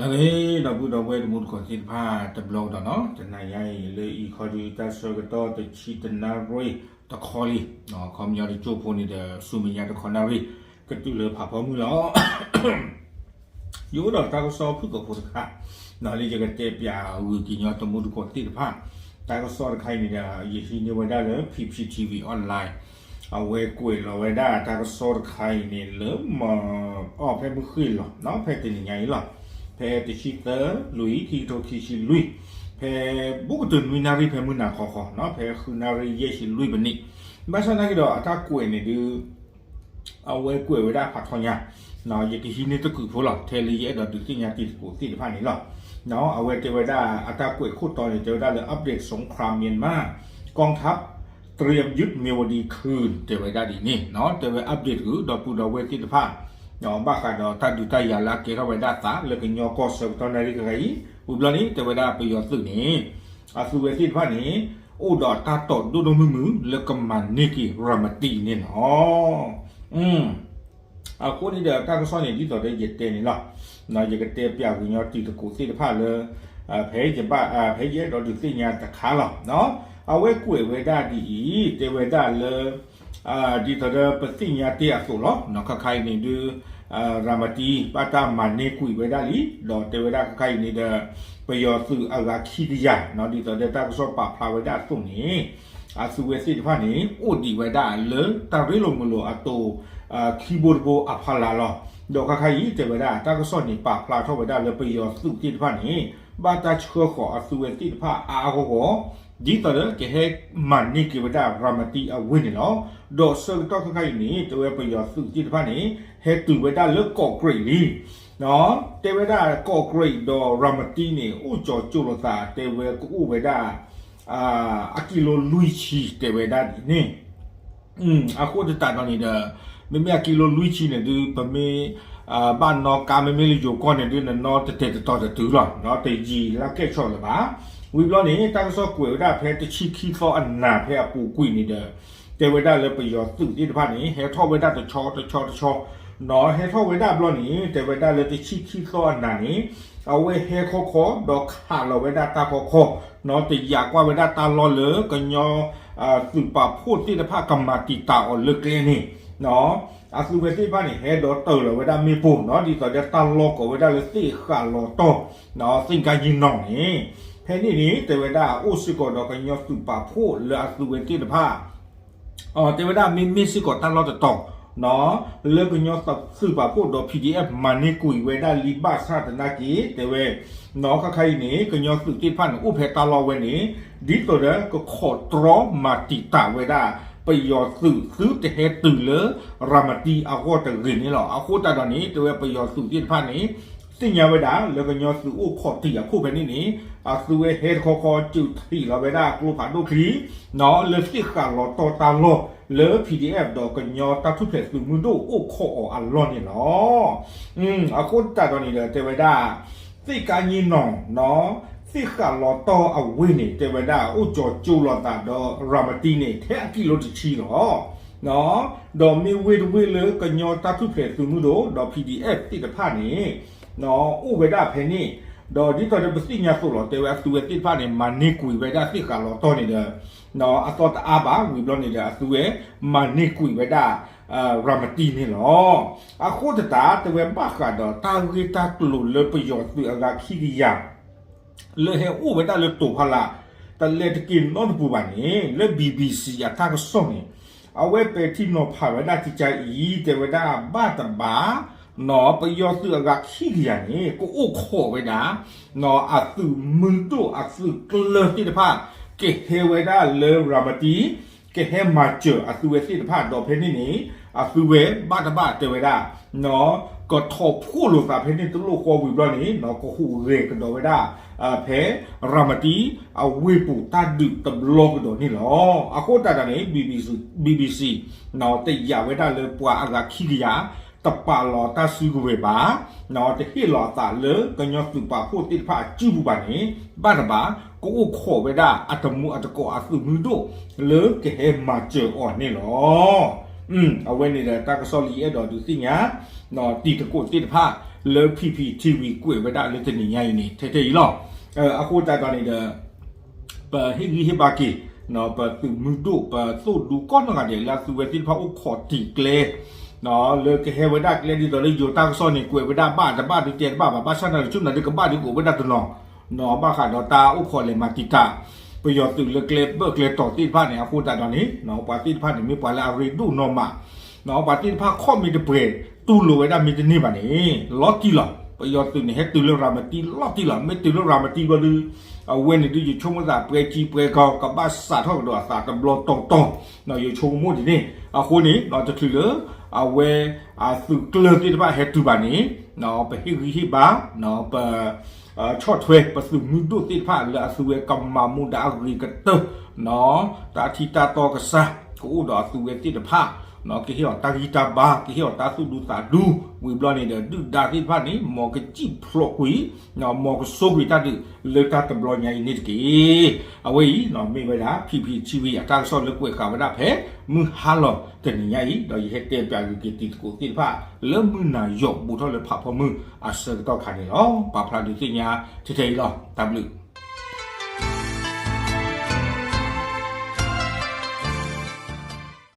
လၢအဂ့ၤ ဒီပုၢ်ဒီဝဲၢ်တံၤသကိးသ့ၣ်တဖၣ်တဘျီကဒီးနီၤ, တနၤညါအံၤလၢအံၤခီဒုး တၢ်ဆၢကတီၢ်တဆံတနၣ်ရံၣ်တခီလံ, ခီပညီတကၠိဖိန့ၣ်ဒီး ဆူမဲာ်ညါတခီနၣ်ရံၣ် ကတုၤလၢဖးဖီမုၢ်လီၤ. ယအိၣ်ဒီးတၢ်ကစီၣ်ဖုၣ်ကိာ်ဖိတခါ လၢယကတဲပၠးဂုာ်က့ၤညီတံၤသကိးသ့ၣ်တဖၣ်, တၢ်ကစီၣ်တခါအံၤန့ၣ်ဒီး ယဟံးန့ၢ်ဝဲဒၣ်လၢ P P T V online အဝဲကွဲးလီၤဝဲဒၣ်တၢ်ကစီၣ်တခါအံၤန့ၣ်လၢ အီ ဖဲမုၢ်ဃ့ၢ်လီၤ, ဖဲတနံၤညါအံၤလီၤ, ဖဲတဆံသၢ လွံၢ် ခံကထိခံဆံလွံၢ်, ဖဲဘူးကတၢၢ်နွံနၣ်ရံၣ် ဖဲမုၢ်နၤခီခီ, ဖဲဃုနၣ်ရံၣ်ယဲၢ်ဆံလွံၢ်ပနံး, ဘၣ်ဆၣ်သနာ်က့ဒီး အတၢ်ကွဲးန့ၣ်ဒုး အဝဲကွဲးဝဲဒၣ်ဖးထီညါ, ယကဟံးန့ၢ်တကုာ်ဖိလီၤ, ထဲလၢယအဲၣ်ဒိးဒုးသ့ၣ်ညါတံၤသကိးသ့ၣ်တဖၣ်န့ၣ်လီၤ. အဝဲတဲဝဲဒၣ်အတၢ်ကွဲးခိၣ်တီန့ၣ် တဲဝဲဒၣ်လၢ update สงครามเมียนมา กองทัพเตรียมยึดเมียวดีคืน တဲဝဲဒၣ်ဒ်န့ၣ်, တဲဝဲ update တကုာ် ဒီပုၢ်ဒီဝဲၢ်သ့ၣ်တဖၣ် ဘၣ်ဃးဒီးတၢ်ဒုးတၢ်ယၤလၢအကဲထီၣ်ဝဲဒၣ်သး လၢကညီကီၢ်ဆၢကတီၢ်နၣ်ရံၣ်ခဲအံၤ, ဝံၤဘျီန့ၣ် တဲဝဲဒၣ်ပယီၤသုးန့ၣ် အသုးဝဲသ့ၣ်တဖၣ်န့ၣ် အိၣ်ဒီးတၢ်တိာ်ဒိၣ်ဒိၣ်မုၢ်မုၢ် လၢကမၤန့ၢ်က့ၤရၤမတံန့ၣ်လီၤ. အဃိန့ၣ်ဒီးတၢ်ကစီၣ်န့ၣ် ဒ်သိးဒီးယတဲန့ၣ်လီၤ, ယကတဲပၠးဝံၤညီတံၤသကိးသ့ၣ်တဖၣ်လၢ ဖဲယဘၣ် ဖဲယအဲၣ်ဒိးဒုးသ့ၣ်ညါတခါလီၤ. အဝဲကွဲးဝဲဒၣ်ဒ်အံၤ တဲဝဲဒၣ်လၢ ဒ်သိးဒီးပသ့ၣ်ညါတ့ၢ်အသိးလီၤ, ခါခါအံၤန့ၣ်ဒုး ရၤမတံ ဘၣ်တၢ်မၤန့ၢ်ကွံာ်ဝဲဒၣ်လံ, ဒီးတဲဝဲဒၣ်ခါခါအံၤန့ၣ်ဒီး ပယီၤသုးအဂၤခံကယၤ ဒ်သိးဒီးတၢ်ကစီၣ်ပာ်ဖျါဝဲဒၣ်အသိးန့ၣ် အသုးဝဲသ့ၣ်တဖၣ်န့ၣ် အိၣ်ဒံးဝဲဒၣ်လၢတၢ်ရ့လိာ်မုာ်လိာ်အသိး ခံဘိတဘိအဖီလာ်လီၤ. ဒီးခါခါအံၤ တဲဝဲဒၣ် တၢ်ကစီၣ်န့ၣ် ပာ်ဖျါထီၣ်ဝဲဒၣ်လၢပယီၤသုးသ့ၣ်တဖၣ်န့ၣ် ဘၣ်တၢ်ဆှၢဃီၤအသုးဝဲသ့ၣ်တဖၣ်အါအါဂီၢ်ဂီၢ် ဒ်သိးဒီးကဟဲမၤန့ၢ်က့ၤဝဲဒၣ်ရၤမတံအဝ့ၢ်န့ၣ်လီၤ. ဒီးဆၢကတီၢ်ခါခါအံၤန့ၣ် တဲဝဲပယီၤသုးသ့ၣ်တဖၣ်န့ၣ် ဟဲတုၤဝဲဒၣ်လၢကီးကြံးလံ တဲဝဲဒၣ်ကီးကြံးဒီးရၤမတံန့ၣ် အိၣ်ကၠီၤကၠိလိာ်သး တဲဝဲကအိၣ်ဝဲဒၣ် အကံလိလွံၢ်ဆံ တဲဝဲဒၣ်ဒ်န့ၣ်, အဃိသတးဒီးန့ၣ်ဒီး မ့မ့ၢ်အကံလိလွံၢ်ဆံန့ၣ်ဒုး ပမ့ၢ် ဘၣ်နီၣ်ကါ မ့မ့ၢ်လၢယိၤကီၢ်န့ၣ်ဒုး နနီၣ်တတဲာ်တတီၤတတုၤလီၤ, တယံာ်လၢကဲၣ်ဆိးလၢၤဘၣ်. ဝံၤဘျီန့ၣ် တၢ်ကစီၣ်ကွဲးဝဲဒၣ်ဖဲတဆံခံသီအနၤ ဖဲအပူၤကွံာ်န့ၣ်ဒီး တဲဝဲဒၣ်လၢပယီၤသုးသ့ၣ်တဖၣ်န့ၣ် ဟဲထီၣ်ဝဲဒၣ်တဆီတဆီတဆီ နီၣ် ဟဲထီၣ်ဝဲဒၣ်ဘျီန့ၣ် တဲဝဲဒၣ်လၢတဆံခံသီအနၤန့ၣ် အဝဲဟဲခီခီ ဒီးခးလီၤဝဲဒၣ်တၢ်ခီခီ နီၣ် တယာ်ကွၢ်ဝဲဒၣ်တၢ်လီၢ်လၢကညီ သုးပာ်ဖှိၣ်သ့ၣ်တဖၣ်ကမၤတံာ်တာ်အီၤလၢကျဲန့ၣ် နီၣ် အသုးဝဲသ့ၣ်တဖၣ်န့ၣ် ဟဲဒီးတၢၢ်လီၤဝဲဒၣ်မ့ၣ်ပိၢ် နီၣ် ဒ်သိးဒီးတၢ်လီၢ်ကိးဝဲဒၣ်လၢသ့ၣ်ဃးလီၤတီၢ် နီၣ် သ့ၣ်ကါယံနီၣ်န့ၣ် ဖဲန့ၣ်န့ၣ် တဲဝဲဒၣ်အိၣ်စ့ၢ်ကီးဒီးကညီသုးပာ်ဖှိၣ်လၢအသုးဝဲသ့ၣ်တဖၣ် တဲဝဲဒၣ်မ့မ့ၢ်စ့ၢ်ကီးတၢ်လီၢ်တတီၤ နီၣ် လၢကညီသုးပာ်ဖှိၣ်ဒီး P D F မၤန့ၢ်ကွံာ်ဝဲဒၣ်လံဘၣ်ဆၣ်သနာ်က့ တဲဝဲ နီၣ် ခါခါအံၤန့ၣ် ကညီသုးသ့ၣ်တဖၣ်န့ၣ် အိၣ်ဖဲတၢ်လီၢ်ဝဲန့ၣ် ဒ်သိးဒီးကခိးတြီမၤတံာ်တာ်ဝဲဒၣ် ပယီၤသုးသုတဟဲတုၤလၢ ရၤမတံအဂီၢ်တဂ့ၤန့ၣ်လီၤ. အဃိသတးဒီးန့ၣ် တဲဝဲပယီၤသုးသ့ၣ်တဖၣ်န့ၣ် သ့ၣ်ညါဝဲဒၣ်လၢကညီသုးအိၣ်ခိးတံၢ်အခိၣ်ဖဲန့ၣ်န့ၣ် အသုးဝဲဟဲတခီခီ စုးထံၣ်လီၤဝဲဒၣ်ကျိဖးဒိၣ်ချံ နီၣ် လၢသ့ၣ်ဃးလီၤတီၢ်တၢ်လီၢ်လၢ P D F ဒီးကညီတၢ်ထူၣ်ဖျဲးသုးမုၢ်ဒိၣ်အိၣ်ခိးအီၤအလီၢ်န့ၣ်လီၤ. အဃိသတးဒီးန့ၣ်ဒီး တဲဝဲဒၣ် သ့ၣ်ကါယံနီၣ် နီၣ် သ့ၣ်ဃးလီၤတီၢ်အဝ့ၢ်န့ၣ် တဲဝဲဒၣ်အိၣ်ကၠီၤကၠိလိာ်သးဒီးရၤမတံန့ၣ် ထဲအကံလိတဆံလီၤ. နီၣ် ဒီးမ့ၢ်ဝ့ၢ်တဝ့ၢ်လၢကညီတၢ်ထူၣ်ဖျဲးသုးမုၢ်ဒိၣ် ဒီး P D F သ့ၣ်တဖၣ်န့ၣ် နီၣ် အိၣ်ဝဲဒၣ်ဖဲန့ၣ် ဒီးဒ်သိးဒီးပသ့ၣ်ညါသိးလီၤ တဲဝဲအသုးဝဲသ့ၣ်တဖၣ်န့ၣ် မၤန့ၢ်ကွံာ်ဝဲဒၣ်သ့ၣ်ဃးလီၤတီၢ်န့ၣ်ဒီး နီၣ် အသီတအါဘၣ် ဝံၤဘျီန့ၣ်ဒီး အသုးဝဲမၤန့ၢ်ကွံာ်ဝဲဒၣ် ရၤမတံန့ၣ်လီၤ. အဃိသတး တဲဝဲဘၣ်ဃးဒီးတၢ်ဂ့ၢ်တၢ်ကျိၤလၢပယီၤသုးအဂၤခံကယၤ လၢဟဲအိၣ်ဝဲဒၣ်လၢတိၤဖီလာ် တလဲတက့ၢ်နီတပူၤဘၣ်န့ၣ် လၢ B B C အတၢ်ကစီၣ်န့ၣ် အဝဲပဲာ်ထံနီၤဖးဝဲဒၣ်ကကါအံၤ တဲဝဲဒၣ်ဘၣ်တဘၣ် နီၣ် ပယီၤသုးအဂၤခံကယၤန့ၣ် ကအိၣ်ခိးဝဲဒၣ် နီၣ် အသုးမုၢ်ဒိၣ်အသုးကျၢၢ်သ့ၣ်တဖၣ် ကဟဲဝဲဒၣ်လၢရၤမတံ ကဟဲမၤစၢၤအသုးဝဲသ့ၣ်တဖၣ်ဒီးဖဲန့ၣ်န့ၣ် အသုးဝဲဘၣ်တဘၣ်တဲဝဲဒၣ် နီၣ် ကထီၣ်ဖှိၣ်လိာ်သးဖဲန့ၣ်တလိၣ်ဃီဝံၤဘျီန့ၣ် နီၣ် ကဟူးဂဲၤကဒီးဝဲဒၣ် ဖဲရၤမတံအဝ့ၢ်ပူၤတၢ်ဒုးတဘျီကဒီးန့ၣ်လီၤ. အဃိသတးဒီးန့ၣ် B B C နီၣ် တယာ်ဝဲဒၣ်လၢပှၤအဂၤခံကယၤ တပာ်လီၤတၢ်စုကဝဲၤဘၣ် နီၣ် တဟ့ၣ်လီၤအသးလၢကညီသုးပာ်ဖှိၣ်သ့ၣ်တဖၣ်အစုပူၤဘၣ်န့ၣ် ဘၣ်တဘၣ် ကအိၣ်ခိးဝဲဒၣ်အတမူအတကိးအသုးမုၢ်ဒိၣ် လၢကဟဲမၤစၢၤအီၤန့ၣ်လီၤ. အဝဲန့ၣ်ဒီးတၢ်ကစီၣ်လၢယအဲၣ်ဒိးဒုးသ့ၣ်ညါ တံၤသကိးသ့ၣ်တဖၣ်လၢ ဖံဖံထံဝံၤ ကွဲးဝဲဒၣ်လၢတနံၤညါအံၤန့ၣ် ထဲထဲအံၤလီၤ. အဃိသတးဒီးန့ၣ်ဒီး ပဟ့ၣ်ဂံၢ်ဟ့ၣ်ဘါက့ၤ ပသုးမုၢ်ဒိၣ် ပသိၣ်ဒူကိးနီၢ်ဂၤဒဲး လၢအသုဝဲသ့ၣ်တဖၣ်အိၣ်ခိးတံာ်ကျဲ လၢကဟဲဝဲဒၣ်ကျဲဒ်သိးလၢယိၤတၢ်ကစီၣ်န့ၣ် ကွဲးဝဲဒၣ်ဘၣ်တဘၣ်ဒုးတဲတဘၣ်ဘၣ် ဘၣ်ဆၣ်သနာ်က့ ဆိကမိၣ်ဒုးကဘၣ်ဒုးကအိၣ်ဝဲဒၣ်တနီၤ ဘၣ်ဃးဒီးတၢ်အိၣ်ခိးလဲၤမၤတံာ်တာ် ပယီၤသုးလၢကျဲဘၢၣ်ကျဲတီၤသ့ၣ်တဖၣ်န့ၣ် အဃိသတးဒီးန့ၣ် ပှၤသ့ၣ်တဖၣ်န့ၣ် မ့ၢ်ပှၤလၢအရ့ဒိၣ်နီၢ်မး ပှၤသ့ၣ်တဖၣ်ခီၣ်မ့ၢ်တပှဲၤ တူၢ်လိာ်ဝဲဒၣ်မ့ၢ်တန့ၢ်ဘၣ်န့ၣ် လီၤတံၢ်လီၤ. ပယီၤသုးန့ၣ် ဟဲတုၤလၢရၤမတံလီၤတံၢ်လီၤ. မ့ၢ်တုၤလၢရၤမတံဘျီဒုး အဝဲန့ၣ်ဒုး ယဆိကမိၣ်သးပှဲၤကံပှဲၤကီ ကဘၣ်စးထီၣ်ကဒီးအသးတဘျီတီတီ ယဆိကမိၣ်ဒ်န့ၣ် အဃိန့ၣ် တချုးလၢ အဝဲ အသုးကျၢၢ်သ့ၣ်တဖၣ်ဟဲတုၤဘၣ်န့ၣ် ပဟ့ၣ်ဂံၢ်ဟ့ၣ်ဘါ ပ ဆီၣ်ထွဲပသုးမုၢ်ဒိၣ်သ့ၣ်တဖၣ်လၢအသုဝဲကမၤမူဒါအဂ့ၤကတၢၢ် တၢ်ထံတၢ်တီကစၢ် ကအိၣ်ဒီးအသုဝဲသ့ၣ်တဖၣ် ကဟ့ၣ်အီၤတၢ်ဂံၢ်တၢ်ဘါ ကဟ့ၣ်အီၤတၢ်သူၣ်ဒူသးဒူ ဝံၤဘျီန့ၣ်ဒီး ဒုၣ်ဒါသ့ၣ်တဖၣ်န့ၣ် မ်ကစံၣ်ဖျိးကွံာ် မ်ကစိာ်ကွံာ်တၢ်ဒုးလၢတၢ်တဘျီညါအံၤန့ၣ်တက့ၢ်. အဝဲအံၤ မ့ၢ်ဝဲဒၣ် ဖံဖံထံဝံၤ အတၢ်ကစီၣ်လၢကွဲးဃာ်ဝဲဒၣ်ဖဲ မုၢ်ဟါလီၤတနံၤညါအံၤ ဒီးယဟဲတဲပၠးဂ့ၤက့ၤတံၤသကိးသ့ၣ်တဖၣ် လၢမုၢ်နၤယိးဘူးထီၣ်လၢဖးဖီမုၢ်အဆၢကတီၢ်ခါန့ၣ်လီၤ. ပာ်ဖျါဒုးသ့ၣ်ညါထဲထဲအံၤလီၤ. တၢ်ဘျုး